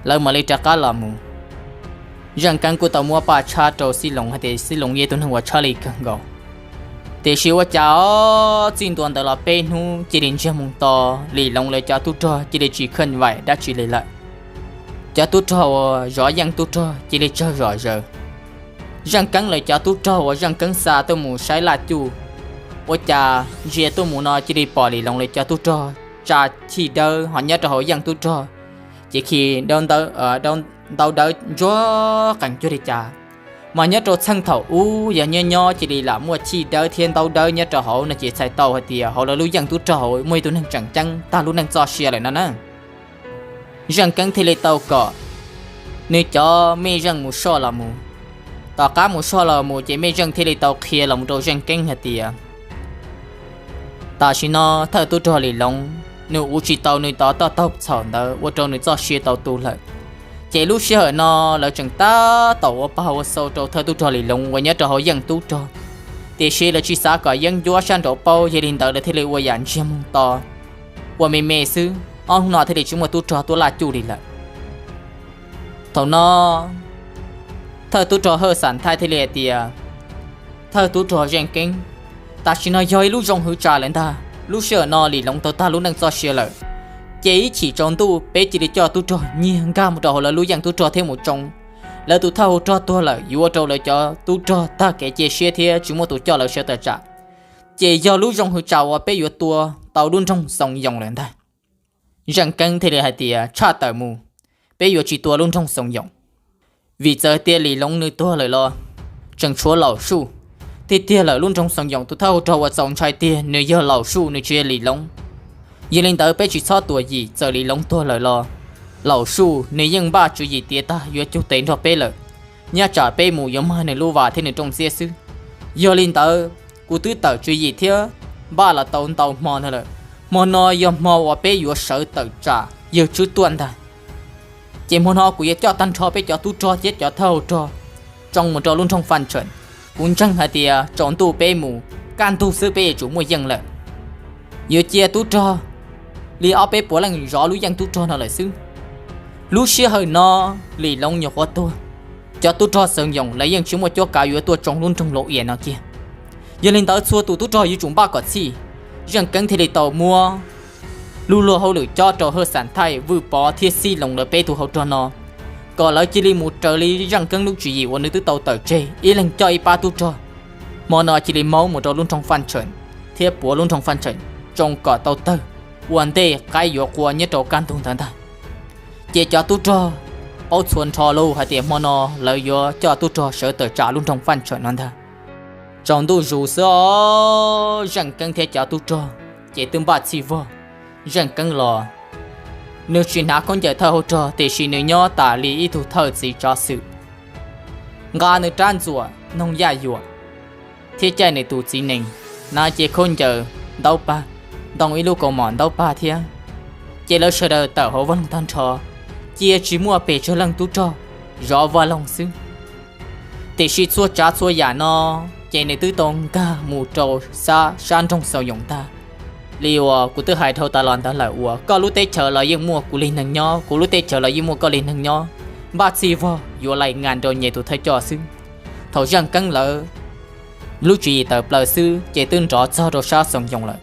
lawv mam li rov qab los mus. Zaj Keeb kuj tau muab paj tshab rau Xib Loos hais tias Xib Loos yog tus neeg uas tshab li kawg nkaus. Tiam sis ua cas txij ntua ntawd los peb hnub cia li ntsiag mus to, Lis Loos lawv cov tub rog cia li tsis khaj vaim dab tsi li lawm. Cov tub rog uas zov yeej tub rog cia li tsawg zom zaws. Zaj Keeb lawv cov tub rog uas Zaj Keeb xa tuaj mus saib laj cuj, ua cas ntsia tuaj mus no cia li pom Lis Loos lawv cov tub rog tsa chij dawb ho nyob rau hauv yeej tub rog, ces khi ntau dawb ntsuag qees cuag li cas. Mas nyob rau txheej thaum ub yog nyob nyob cia li lam muaj chij dawb thiab ntaub dawb nyob rau hauv no ces txhais tau hais tias hauv lawv lub yeej tub rog hauv muaj ib tug neeg tseem ceeb tag lub neej txoj sia lawm no na. Zaj Keeb thiaj li tau kom nws cov mej zeej mus soj los mus. Tom qab mus soj los mus ces mej zeej thiaj li tau qhia los mus rau Zaj Keeb hais tias tam sim no thawj tub rog Lis Loos nws ua tsis tau nws tov toj taug txhaum ntawd ua rau nws txoj sia tau tu lawm. Ces lub sij hawm no lawv tseem tab tom ua pag ua xau rau thawj tub rog Lis Loos uas nyob rau hauv yeej tub rog, tiam sis lawv tsis xav kom yeeb ncuab sab nraud paub, yog li ntawd lawv thiaj li ua yam ntsiag mus to ua me me xwb. Ob hnub no thiaj li tsis muaj tub rog tuaj laj cuj li lawm. Thaum no thawj tub rog Hawj Xam Thaij thiaj li hais tias, thawj tub rog Zeej Keeb, tam sim no yog ib lub zoo hwv tsam lawm ntag. Lub sij hawm no Lis Loov tau tag lub neej txoj sia lawm, ces ib chim tsaus ntuj peb cia li coj tub rog nyiag nkag mus rau hauv lawv lub yeej tub rog thiab mus tsoo lawv tus thawj hau rog tuag lawm, yuav ua rau lawv cov tub rog tag kev cia siab thiab tsis muaj tus coj lawv sawv tawm tsam. Ces yog lub zoo hwv tsam uas peb yuav tua tau lub nroog Xoo Yoos lawm ntag. Zeej Keeb thiaj li hais tias, tshaj tawm mus, peb yuav tsis tua lub nroog Xoo Yoos. Vim txawm tias Lis Loov nws tuag lawm los tseem tshuav Laus Suj. Tiag tiag lawm lub nroog Xoo Yoos tus thawj hau rog uas txaus ntshai tiag nws yog Laus Suj, nws tsis yog Lis Loov. Yog li ntawd peb tsis txhob tua Yim, txawm Lis Loov tuag lawm los Laus Suj nws yeej npaj tswv yim tiav tag yuav cug tes nrog peb lawm. Nyob tsam peb mus yuav mag nws lub vas thiab nws rooj txiab xwb. Yog li ntawd kuv twb tawm tswv yim thiab npaj los tau ntau hmo ntag lawm. Hmo no yog hmo uas peb yuav sawv tawm tsam yawg Tswb Tuaj ntag. Ces hmo no kuv yuav coj tag nrho peb cov tub rog thiab cov thawj hau rog tsoo mus rau lub nroog Faj Tshem. Kuv ntseeg hais tias tsaus ntuj peb mus, kaj ntug xwb peb yuav tsum muaj yeej lawm. Yuav cia tub rog li ob peb puas leej zov lub yeej tub rog no lawm xwb. Lub sij hawm no Lis Loov nyuam qhuav tuag, cov tub rog Xoo Yoos lawv yeej tsis muaj cuab kav yuav tuaj tsoo lub nroog Lauv Ias no kiag. Yog li ntawd txhua tus tub rog yuav tsum npaj kom txhij. Zeej Keeb thiaj li tau muab lub luag hauj lwm cob rau Hawj Xam Thaij, Vwj Pov thiab Xib Loos lawv peb tug hau rog no, kom lawv cia li mus raws li Zeej Keeb lub tswv yim uas nws twb tau tawm tseg, ib leeg coj ib pab tub rog. Hmo no cia li maub mus rau lub nroog Faj Tshem thiab puav lub nroog Faj Tshem tsoo kom tau tawg, ua ntej qaib yuav qua nyob rau kaj ntug ntawd ntag. Ces cov tub rog paub txhua nrho lauj hais tias hmo no lawv yuav coj tub rog sawv tawm tsam lub nroog Faj Tshem no ntag. Tsaus ntuj zus xwb os, Zeej Keeb thiab cov tub rog ces twb npaj txhij vog. Zeej Keeb los nws tsis hnav khaub ncaws thawj hau rog, tiam sis nws nyob tas li ib tug thawj txiv tsav xwm, nqa nws rab ntxuam noog yaj yuam thiab caij nws tus txiv nees, hnav cev khaub ncaws ntaub pag, ntoo ib lub kaus mom ntaub pag thiab. Ces lawv sawv daws tawm hauv vaj loog tag nrho, cia tsis muaj pes tsawg leej tub rog zov vaj loog xwb. Tiam sis txhua tsav txhua yam no ces nws twb tau nkag mus rau sab sab nroog Xaus Yoos tag. Li uas kuv twb hais dhau tas los ntawd lawm uas koj lub teb chaws los yeej muaj kuv li neeg nyob, kuv lub teb chaws los yeej muaj koj li neeg nyob. Npaj txhij vog yuav laim ngas rau nyem tus thawj coj xwb. Thaum Zeej Keeb lawv lub tswv yim tawm plaws xwb ces twb nrov txog rau sab Xaus Yoos lawm.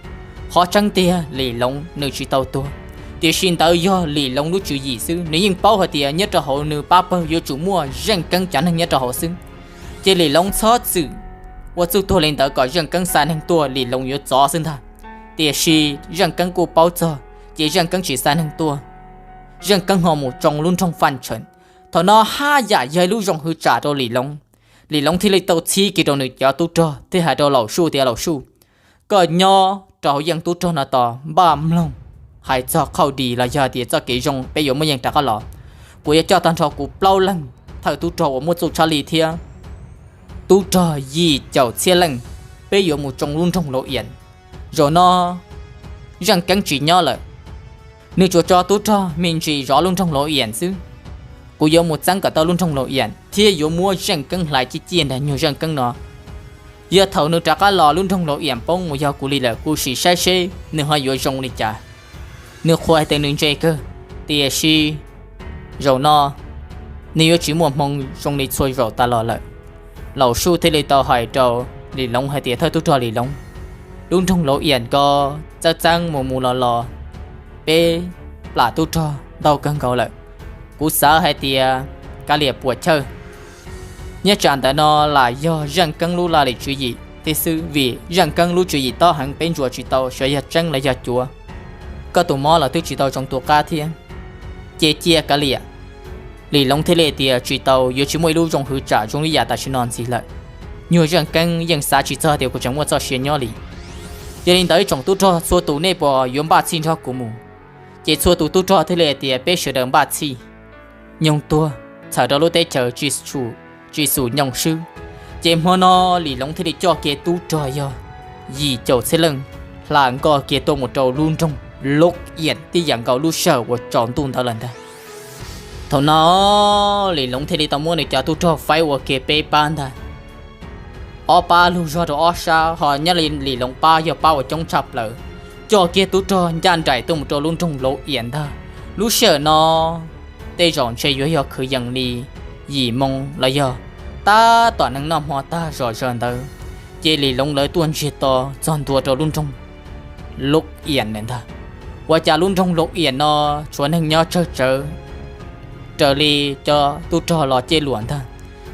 Qhov tseeb tiag Lis Loos nws tsis tau tuag, tiam sis ntawd yog Lis Loos lub tswv yim xwb. Nws yeej paub hais tias nyob rau hauv nws pab pawg yuav tsum muaj Zeej Keeb cov neeg nyob rau hauv xwb. Ces Lis Loos txhob txwm ua txuj tuag li ntawd kom Zeej Keeb xa neeg tuaj Lis Loos yuav txov xwb ntag. Tiam sis Zeej Keeb kuj paub txog ces Zeej Keeb tsis xa neeg tuaj. Zeej Keeb ho mus tsoo lub nroog Faj Tshem. Thaum no haj yam yog ib lub zoo hwv tsam rau Lis Loos. Lis Loos thiaj li tau txhib kiag rau nws cov tub rog thiab hais rau Laus Suj tias, Laus Suj, koj nyob rau hauv yeej tub rog no tos npaj mloog hais txog qhauj dis los yog tias txoj kev zoo peb yuav muaj yeej rov qab los. Kuv yuav coj tag nrho kuv plaub leeg thawj tub rog uas muaj txuj tshaj lij thiab tub rog yim caum txhiab leej, peb yuav mus tsoo lub nroog Lauv Ias. Zaum no Zeej Keeb tsis nyob lawm, nws tsuas tso tub rog me ntsis zov lub nroog Lauv Ias xwb. Kuv yuav mus txeeb kom tau lub nroog Lauv Ias thiab yuav muab Zeej Keeb hlais ciaj ciaj ntag. Nyuag Zeej Keeb no, yog thaum nws rov qab los lub nroog Lauv Ias poob mus yog kuv li lawm, kuv sim saib seb nws ho yuav zoo li cas. Nws qhuas hais tias nws ntse kawg, tiam sis zaum no nws yuav tsis muaj hmoo zoo li txhua zaum tas los lawm. Laus Suj thiaj li tau hais rau Lis Loos hais tias, Thawj tub rog Lis Loos, lub nroog Lauv Ias ko txeeb txeeb mus mus los los, peb plam tub rog ntau kawg nkaus lawm. Kuv xav hais tias kav liam puas chawj. Nyob tsam ntawm no lam yog Zeej Keeb lub laj lim tswv yim thiab xwb, vim Zeej Keeb lub tswv yim tob heev peb ntsuas tsis tau xyov yog tseeb los yog cuav. Koj tus mob los twb tsis tau zoo tu qab thiab, ces cia kav liam. Lis Loos thiaj li tias, Tsis tau, yuav tsis muaj ib lub zoo hwv tsam zoo li yam tam sim no ntxiv lawm. Nyuag Zeej Keeb yeej xav tsis txog tias kuv tseem muaj txoj sia nyob li. Yog li ntawd ib tsoom tub rog txhua tus nej puas yuav npaj txhij nrog kuv mus? Ces txhua tus tub rog thiaj li hais tias, Peb sawv daws npaj txhij. Nyoog tuag txhawm rau lub teb chaws tsis xum nyoog swb. Ces hmo no Lis Loos thiaj li coj kiag tub rog yog yim caum txhiab leej hla nkoj kiag tuaj mus rau lub nroog Lauv Ias tib yam nkaus lub sij hawm uas tsaus ntuj ntawd lawm ntag. Thaum no Lis Loos thiaj li tau muab nws cov tub rog faib ua kiag peb pab ntag. Ob pab lug zog rau ob sab, ho nyob li Lis Loos pab yog pab uas coob tshaj plaws, coj kiag tub rog ncaj nraim tuaj mus rau lub nroog Lauv Ias ntag. Lub sij hawm no tej zaum ntshe yuav yog kwv yees li yim moo los yog tab tom nees noj hmo tag zom zaws ntawd, ces Lis Loov lawv tuaj ntsiag to txog ntua rau lub nroog Lauj Iam lawm ntag. Ua cas lub nroog Lauj Iam no tshuav neeg nyob tsawg tsawv, raws li cov tub rog los cej luam ntag,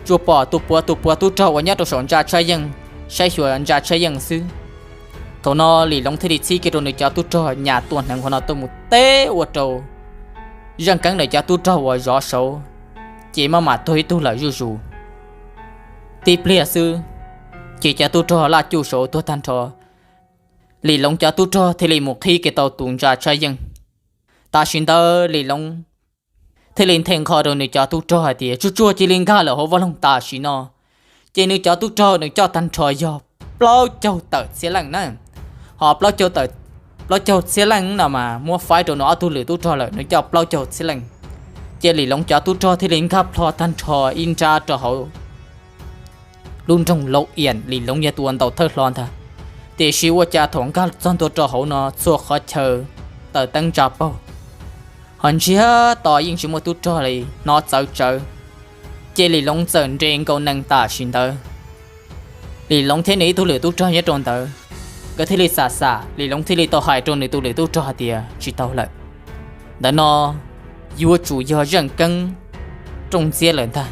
tsuas pom tus puav tus puav tub rog uas nyob rau saum ntsa tshaj yeej, saib xyuas ntsa tshaj yeej xwb. Thaum no Lis Loov thiaj li txhib kiag rau nws cov tub rog nyas tua hneev hauv no tuaj mus teb ua rau Zeej Keeb lawv cov tub rog uas zov saud ces maj mam tuag ib tug lawm zuj zus. Tib pliag xwb ces cov tub rog laj cuj saud tuag tag nrho. Lis Loov cov tub rog thiaj li mus qhib kiag tau tus ntsa tshaj yeej. Tam sim ntawd Lis Loov thiaj li nthe nqho rau nws cov tub rog hais tias tsuag tsuag cia li nkag lawm hauv vaj loog tam sim no. Ces nws cov tub rog nws coj tag nrho yog plaub caug tawm txhiab leej na. Ho plaub caug tawm, plaub caug txhiab leej no mas muab faib rau nws ob tug lwm tub rog lawm, nws coj plaub caug txhiab leej. Ces Lis Loov cov tub rog thiaj li nkag plho tag nrho ib nrab rau hauv lub nroog Lauj Iam, Lis Loov yog tus uas ntaus thawj hlo ntag. Tiam sis ua cas thaum nkag txog ntua rau hauv no txhua qhov chaw taws teeb ntsa paug, ho ntsiag to yeej tsis muaj tub rog li, hnov txawv tsawv. Ces Lis Loov txawm nres nkaus nees tam sim ntawd. Lis Loov thiab nws ib tug lwm tub rog nyob rau ntawd, nkawd thiaj li xam xam, Lis Loov thiaj li tau hais rau nws tus lwm tub rog hais tias tsis tau lawm, ntawm no yuav tsum yog Zeej Keeb rooj ntxiab lawm ntag.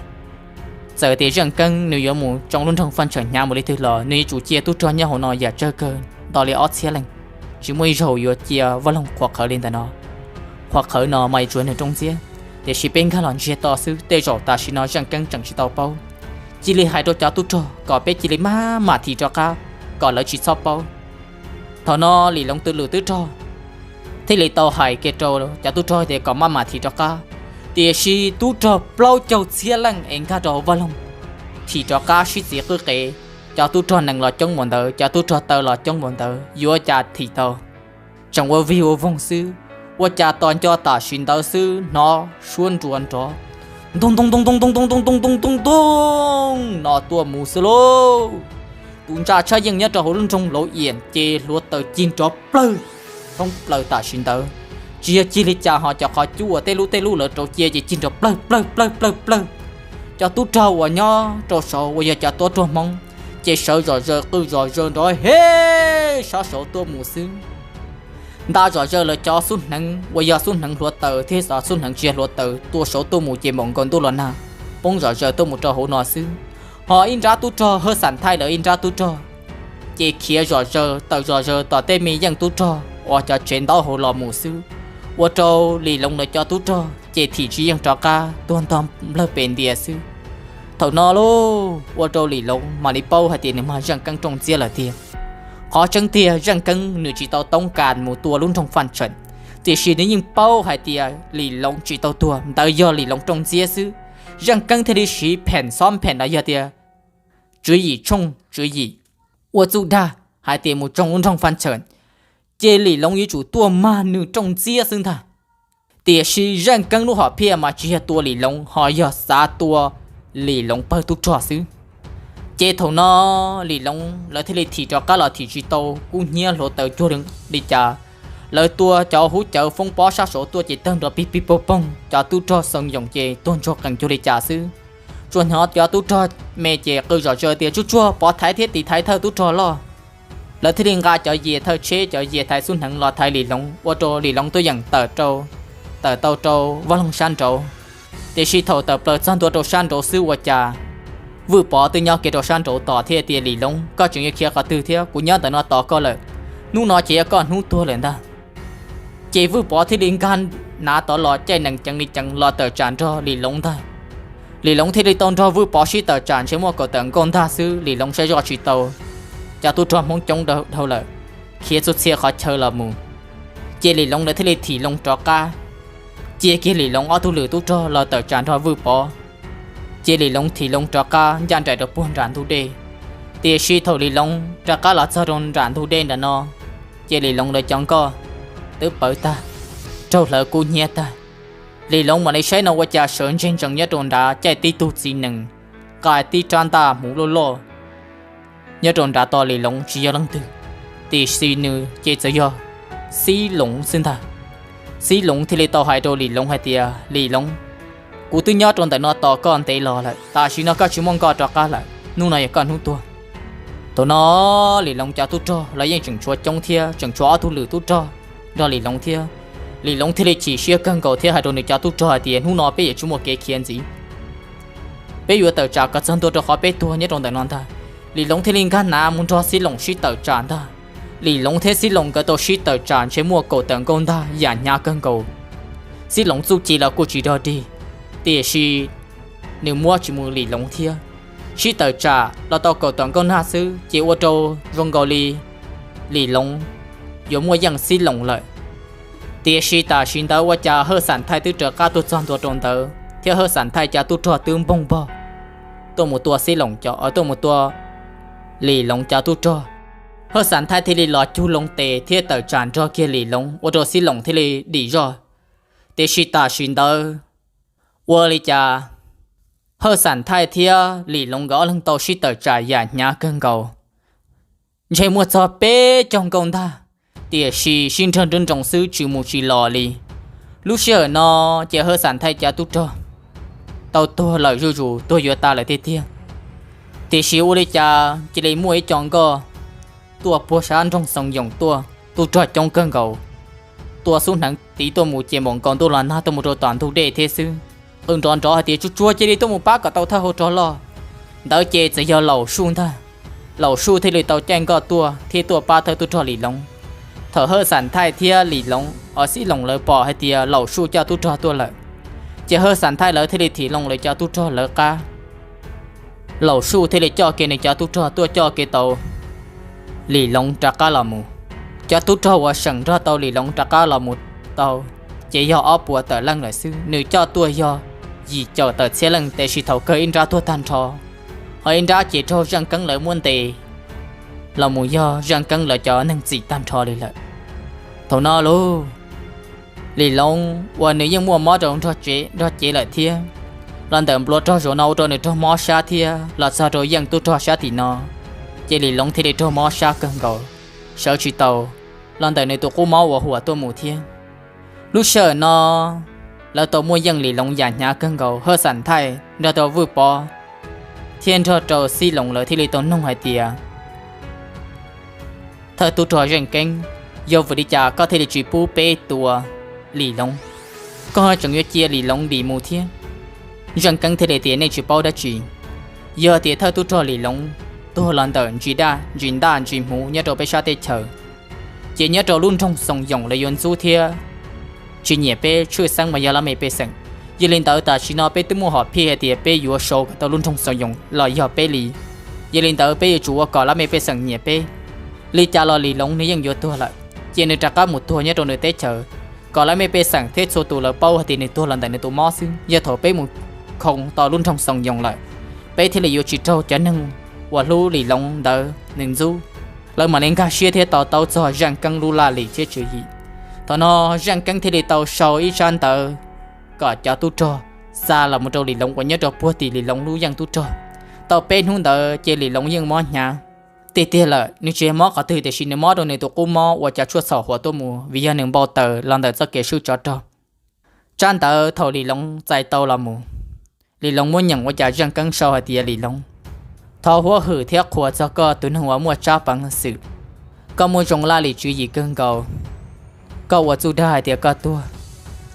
Txawm tias Zeej Keeb nws yuav mus tsoo lub nroog Faj Tsheem hnyav mus li twg los nws yuav tsum cia tub rog nyob hauv no yam tsawg kawg nto li ob txhiab leej, tsis muaj ib zaug yuav cia vaj loog qhuav qhawv li ntawm no. Qhuav qhawv no mas yuav tsum yog nws rooj ntxiab, tiam sis peb nkag los ntsiag to xwb, tej zaum tam sim no Zeej Keeb tseem tsis tau paub. Cia li hais rau cov tub rog kom peb cia li maj mam thim rov qab, kom lawv tsis txhob paub. Thaum no Lis Loov tus lwm tub rog thiaj li tau hais kiag rau cov tub rog tias kom maj mam thim rov qab. Tiam sis tub rog plaub caug txhiab leej es nkag rau hauv vaj loog, thim rov qab sib txiv qwb qev, cov tub rog nees los coob npaum ntawd, cov tub rog taw los coob npaum ntawd, yuav cas thim tau. Tseem ua vig ua voog xwb, ua cas tos nco tam sim ntawd xwb hnov suab nrua nrov, ntoo ntoo ntoo ntoo ntoo ntoo ntoo ntoo ntoo ntoo ntoo no tuaj mus xwb lauj. Tus ntsa tshaj yeej nyob rau hauv lub nroog Lauj Iam ces hluav taws cig nrov plawg thoob plaws tam sim ntawd. Tsis yog cig li cas ho cov qhov cub uas tej lub tej lub lawv rau cia ces cig nrov plawg plawg plawg plawg plawg. Cov tub rog uas nyob rau saud uas yog cov tub rog Hmoob ces sawv zom zaws qw zom zaws nrov he sab saud tuaj mus xwb. Nta zom zaws lawv cov xub hneev uas yog xub hneev hluav taws thiab xub hneev tsis yog hluav taws tua saud tuaj mus ces npaum nkaus ntuj los nag, poob zom zaws tuaj mus rau hauv no xwb. Ho ib nrab tub rog hawb xam thaij lawv ib nrab tub rog ces khiav zom zaws tawm zom zaws tom tej me yeej tub rog uas cov tsev ntaub hauv los mus xwb, ua rau Lis Loov lawv cov tub rog ces thim tsis yeej rov qab tuag ntog nplawg pes ntias xwb. Thaum no lauj, ua rau Lis Loov mam li paub hais tias nws mag Zeej Keeb rooj ntxiab lawm tiag. Qhov tseeb tiag Zeej Keeb nws tsis tau toob kas mus tua lub nroog Faj Tsheem, tiam sis nws yeej paub hais tias Lis Loov tsis tau tuag, ntawd yog Lis Loov rooj ntxiab xwb. Zeej Keeb thiaj li siv pheem xob pheem los yog tias tswv yim tshooj tswv yim, ua txuj dag hais tias mus tsoo lub nroog Faj Tsheem ces Lis Loov yuav tsum tuaj mag nws rooj ntxiab xwb ntag. Tiam sis Zeej Keeb lub hom phiaj mas tsis yog tua Lis Loov, ho yog xav tua Lis Loov pawg tub rog xwb. Ces thaum no Lis Loov lawv thiaj li thim rov qab los thim tsis tau, kub hnyiab hluav taws cuag li cas. Lawv tua cov hub cawv foob pob sab saud tuaj ces tawg nrov pig pig poog poog, cov tub rog Xoo Yoos ces tuag ntsuag qees cuag li cas xwb. Tsuas hnov cov tub rog me ces qw zom zaws tias tsuag tsuag pov thaiv thiab tiv thaiv thawj tub rog loj. Lawv thiaj li nqa cov yias thawj tsheb cov yias thaiv xub hneev los thaiv Lis Loov, ua rau Lis Loov tuaj yeem tawm rau, tawm tau rau vaj loog sab nraud. Tiam sis thaum tawm plaws txog ntua rau sab nraud xwb ua cas Vwj Pov twb nyob kiag rau sab nraud tos thiab tias Lis Loov, koj tseem yuav khiav qhov twg thiab, kuv nyob ntawm no tos koj lawm. Hnub no ces yog koj hnub tuag lawm ntag. Ces Vwj Pov thiaj li nkag nav tod los caij nees ceev li ceev los tawm tsam nrog Lis Loov ntag. Lis Loov thiaj li tau nrog Vwj Pov sib tawm tsam ntshe muaj kaum tawm nkaus ntag xwb, Lis Loov saib zoj tsis tau cov tub rog Hmoob coob dhau lawm, khiav txhua txhia qhov chaw los mus. Ces Lis Loov lawv thiaj li thim loo rov qab, cia kiag Lis Loov ob tug lwm tub rog los tawm tsam nrog Vwj Pov. Ces Lis Loov thim loo rov qab ncaj nraim rau puag nram ntug dej. Tiam sis thaum Lis Loov rov qab los txog rau nram ntug dej nram no, ces Lis Loov lawv cov nkoj twb pawv tag, raug hlawv kub hnyiab tag. Lis Loov mam li saib no ua cas sawv ntseg ntsees nyob rau nrad caij tib tug txiv nees, nqa tib rab ntaj hmuv loj loj. Nyob rau nrad tos Lis Loov tsis yog leej twg, tiam sis nws ces txawm yog Xib Loov xwb ntag. Xib Loov thiaj li tau hais rau Lis Loov hais tias, Lis Loov, Kuv twb nyob rau ntawm no tos koj ntev los lawm, tam sim no koj tsis muaj nkoj rov qab lawm, hnub no yog koj hnub tuag. Thaum no Lis Loos cov tub rog los yeej tseem tshuav coob thiab, tseem tshuav ob tug lwm tub rog nrog Lis Loos thiab. Lis Loos thiaj li chim siab kawg nkaus thiab hais rau nws cov tub rog hais tias, hnub no peb yuav tsis muaj kev khiav ntxiv, peb yuav tawm tsam kom txog ntua rau qhov peb tuag nyob rau ntawm no ntag. Lis Loos thiaj li nkag nav mus nrog Xib Loos sib tawm tsam ntag. Lis Loos thiab Xib Loos nkawd tau sib tawm tsam ntshe muaj kaum tawm nkaus ntag, yam hnyav kawg nkaus. Xib Loos txuj ci los kuj tsis dog dig, tiam sis nws muab tsis mus Lis Loos thiab. Sib tawm tsam los tau kaum tawm nkaus ntag xwb ces ua rau zoo nkaus li Lis Loos yuav muaj yeej Xib Loos lawm. Tiam sis tam sim ntawd ua cas Hawj Xam Thaij twb raws qab tuaj txog ntua rau ntawd thiab Hawj Xam Thaij cov tub rog twb npoog npog tuaj mus tua Xib Loos, tuaj mus tua Lis Loos cov tub rog. Hawj Xam Thaij thiaj li los cug loo tes thiab tawm tsam nrog kiag Lis Loos ua rau Xib Loos thiaj li dim zog. Tiam sis tam sim ntawd ua li cas Hawj Xam Thaij thiab Lis Loos nkawd ob leeg tau sib tawm tsam yam hnyav kawg nkaus, ntshe muaj txog peb caug nkaus ntag, tiam sis sib nrog nruab nroos xwb tsis mus tsis los li. Lub sij hawm no ces Hawj Xam Thaij cov tub rog tau tuag lawm zuj zus, tuag yuav tas lawm tiag tiag. Tiam sis ua li cas cia li muaj ib co nkoj tuaj puag sab nroog Xoo Yoos tuaj, tub rog coob kawg nkaus, tua xub hneev tiv tuaj mus ces npaum nkaus ntuj los nag tuaj mus rau tom ntug dej thiab xwb. Qw nrov nrov hais tias, tsuag tsuag cia li tuaj mus pab kom tau thawj hauv rog loj. Ntawd ces txawm yog Laum Suj ntag. Laum Suj thiaj li tau caij nkoj tuaj thiab tuaj pab thawj tub rog Lis Loos. Thaum Hawj Xam Thaij thiab Lis Loos, Xib Loos lawv pom hais tias Laum Suj coj tub rog tuaj lawm, ces Hawj Xam Thaij lawv thiaj li thim loo lawv cov tub rog lawv qab. Laum Suj thiaj li coj kiag nws cov tub rog tuaj coj kiag tau Lis Loos rov qab los mus. Cov tub rog uas seem nrog tau Lis Loos rov qab los mus tau ces yog ob puas tawm leej lawm xwb. Nws coj tuaj yog yim caum tawm txhiab leej, tiam sis thaum kawg ib nrab tuag tag nrho, ho ib nrab ces raug Zaj Keeb lawv muab ntes los mus, yog Zaj Keeb lawv cov neeg txim tag nrho li lawm. Thaum no lauj, Lis Loos uas nws yeej muaj mob rau nrog cev lawm thiab, los ntawm npluav rog zaum no ua rau nws raug mob sab thiab los txog rau yeej tub rog sab tim no, ces Lis Loos thiaj li raug mob sab kawg nkaus, sawv tsis tau, los ntawm nws tus qub mob uas huam tuaj mus thiab. Lub sij hawm no lawv tau muaj yeej Lis Loos yam hnyav kawg nkaus. Hawj Xam Thaij nrog rau Vwj Pov thiab nrog rau Xib Loos lawv thiaj li tau noog hais tias, thawj tub rog Zaj Keeb, yog vim li cas koj thiaj li tsis pub peb tua Lis Loos, koj ho tseem yuav cia Lis Loos dim mus thiab? Zaj Keeb thiaj li tias, nej tsis paub dab tsi. Yog tias thawj tub rog Lis Loos tuag los ntawm ntsis daj ntsis ntaj ntsis hmuv nyob rau peb sab teb chaws, ces nyob rau lub nroog Xoo Yoos lawv yuav ntxub thiab tsis nyiam peb, tshwj xeeb mas yog laj mej pej xeem. Yog li ntawd tam sim no peb twb muaj hom phiaj hais tias peb yuav sau kom tau lub nroog Xoo Yoos los yog peb li. Yog li ntawd peb yuav tsum ua kom laj mej pej xeem nyiam peb. Li cas los Lis Loos nws yeej yuav tuag lawm, cia nws rov qab mus tuag nyob rau nws teb chaws, kom laj mej pej xeem thiab txhua tus lawv paub hais tias nws tuag los ntawm nws tus mob xwb. Yog thaum peb mus khoo tau lub nroog Xoo Yoos lawm, peb thiaj li yuav tsis raug cov neeg uas hlub Lis Loos ntawd nws ntxub, lawv mam li nkag siab thiab to taub txog Zaj Keeb lub laj lim thiab tswv yim. Thaum no Zaj Keeb thiaj li tau sau ib tsab ntawv kom cov tub rog xa los mus rau Lis Loos uas nyob rau puag tim Lis Loos lub yeej tub rog. Tau peb hnub ntawd ces Lis Loos yeej mob hnyav tiag tiag lawm, nws tsis mob qhov twg tiam sis nws mob rau nws tus qub mob uas cov tshuaj txhaum huam tuaj mus vim yog nws npau taws los ntawm txoj kev swb tsov rog. Tsab ntawv thaum Lis Loos txais tau los mus, Lis Loos muab nyeem ua cas Zaj Keeb sau hais tias, Lis Loos, thov huab hwm thiab qhuas txog koj tus neeg uas muaj tsab peev xwm. Koj muaj zoo laj lim tswv yim kawg nkaus. Koj ua txuj dag hais tias koj tuag,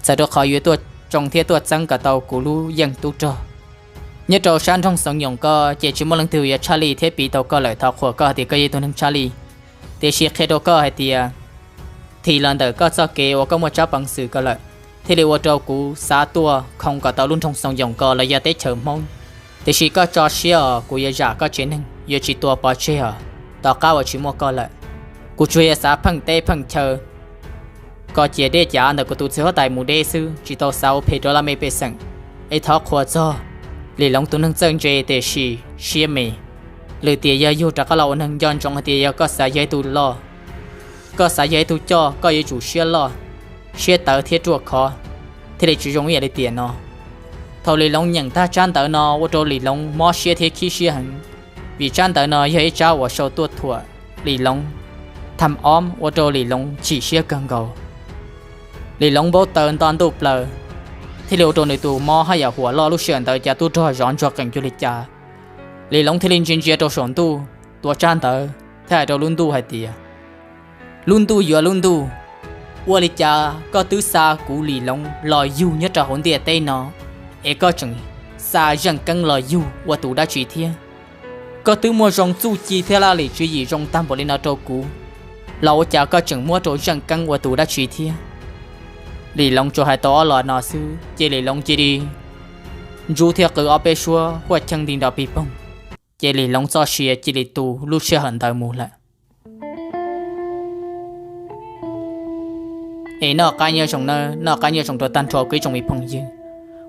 txawm rau qhov yuav tuaj tsoo thiab tuaj txeeb kom tau kuv lub yeej tub rog. Nyob rau sab nroog Xoo Yoos ko ces tsis muaj leej twg yuav tshaj lij thiab piv tau koj lawm. Thov qhuas koj hais tias koj yog ib tug neeg tshaj lij, tiam sis qhia rau koj hais tias thim los ntawm koj txoj kev uas koj muaj tsab peev xwm ko lawm, thiaj li ua rau kuv xav tuaj khoo kom tau lub nroog Xoo Yoos ko los yog teb chaws Hmoob. Tiam sis koj tso siab os, kuv yuav zam koj tsev neeg, yuav tsis tua pov tseg os. Tom qab uas tsis muaj koj lawm, kuv tsuas yog xav pheej teb pheej chaw, kom ciam dej ciam av ntawm kuv tus txiv huab tais mus deb xwb, tsis tau xav ua phem rau laj mej pej xeem. Es thov qhuas txog Lis Loos tus neeg txawj ntse tiam sis siab me. Lwm tiam yog yug rov qab los ua neeg nco ntsoov hais tias yog koj xav yog ib tug loj, koj xav yog ib tug coj, koj yuav tsum siab loj, siab tawv thiab ruaj khov, thiaj li tsis zoo ib yam li tiam no. Thaum Lis Loos nyeem tag tsab ntawv no ua rau Lis Loos mob siab thiab khib siab heev, vim tsab ntawv no yog ib tsab uas sau tuaj thuam Lis Loos, tham ob ua rau Lis Loos chim siab kawg nkaus. Lis Loos npau taws nto ntuj plaws, thiaj li ua rau nws tus mob haj yam huam loj. Lub sij hawm ntawd cas tub rog zov ntsuag qees cuag li cas. Lis Loov thiaj li ntsia ntsia rau saum ntuj, tuav tsab ntawv thiab hais rau lub ntuj hais tias, Lub ntuj yuav lub ntuj, ua li cas koj twb xa kuv Lis Loov los yug nyob rau hauv ntiaj teb no, es koj tseem xa Zeej Keeb los yug ua tus dab tsi thiab? Koj twb muaj zoo txuj ci thiab laj lim tswv yim zoo tag npaum li no rau kuv, los ua cas koj tseem muab rau Zeej Keeb ua tus dab tsi thiab? Lis Loov tsuas hais tau ob los no xwb ces Lis Loov cia li ntsub thiab qw ob peb suab huaj cheej nti nrov pig poog, ces Lis Loov txoj sia cia li tu lub sij hawm ntawd mus lawm. Es noj qab nyob zoo nawb, noj qab nyob zoo rau tag nrho kuv ib tsoom me phooj ywg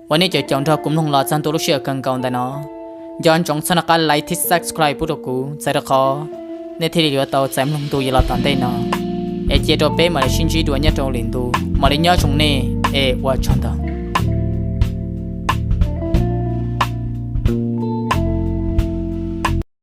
uas nej caum caum nrog kuv mloog los txog ntua lub sij hawm kawg nkaus ntawm no. Nco ntsoov txhob noj qab like thiab subscribe pub rau kuv txhawm rau qhov nej thiaj li yuav tau txais mloog ntu yuav los tom ntej no. Es cia rau peb mam li sib ntsib dua nyob rau lwm ntu, mam li nyob zoo nej es ua tsaug ntau.